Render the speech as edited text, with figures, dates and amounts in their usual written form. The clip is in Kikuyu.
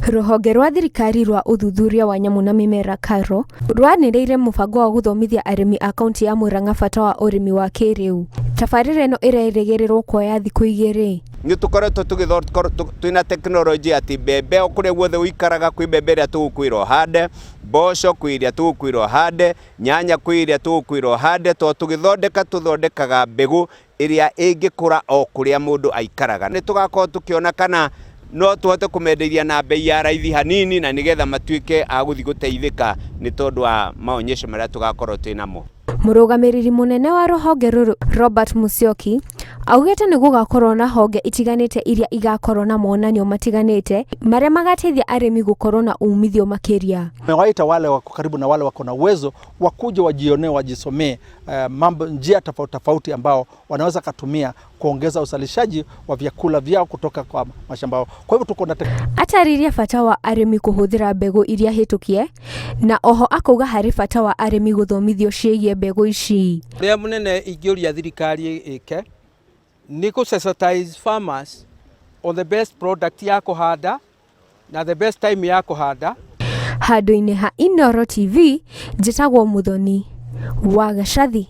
Rũhonge rwa thirikari rwa ũthuthuria wa nyamũ na mĩmera KALRO rwanĩrĩire mũbango wa gũthomithia arĩmi a kaunti ya Murang'a bata wa ũrĩmi wa kĩrĩu. Tabarĩra ĩno ĩrerĩgĩrĩrwo kuoya thikũ igĩrĩ. Nĩ tũkoretwo twĩna tekinoronjĩ atĩ mbembe o kũrĩa guothe ũikaraga kwĩ mbembe ĩrĩa tũgũkwĩra ũhande, mboco kwĩ ĩrĩa tũgũkwĩra ũhande, nyanya kwĩ ĩrĩa tũgũkwĩra ũhande, tondũ tũgĩthondeka tũthondekaga mbegũ ĩrĩa ĩngĩkũra o kũrĩa mũndũ aikaraga. Nĩ tũgakorwo tũkĩona kana no tũhote kũmenderia na bei ya raithi hanini na nĩgetha matuĩke a gũthiĩ gũteithĩka nĩ tondũ wa maonyesho marĩa tũgakorwo twĩ namo. Mũrũgamĩrĩri mũnene wa rũhonge rũrũ Robert Musyoki augĩte nĩ gũgakorwo na honge itiganĩte iria igakorwo na monanio matiganĩte marĩa magateithia arĩmi gũkorwo na umithio makĩria. Tumewaita wale wako karibu na wale wako na uwezo wakuje wajionee, wajisomee mambo njia tofauti tofauti ambao wanaweza katumia kuongeza uzalishaji wa vyakula vyao kutoka kwa mashamba yao. Kwa hivyo tuko na Atarĩria bata wa arĩmi kũhũthĩra mbegũ iria hĩtũkie na oho akauga harĩ bata wa arĩmi gũthomithio ciĩgiĩ mbegũ ici. Ũrĩa mũnene ingĩũria thirikari ĩke nĩ kũ sensitize farmers on the best product ya kũhanda na the best time ya kũhanda. Handũ-inĩ ha Inooro TV, njĩtagwo Muthoni wa Gacathi.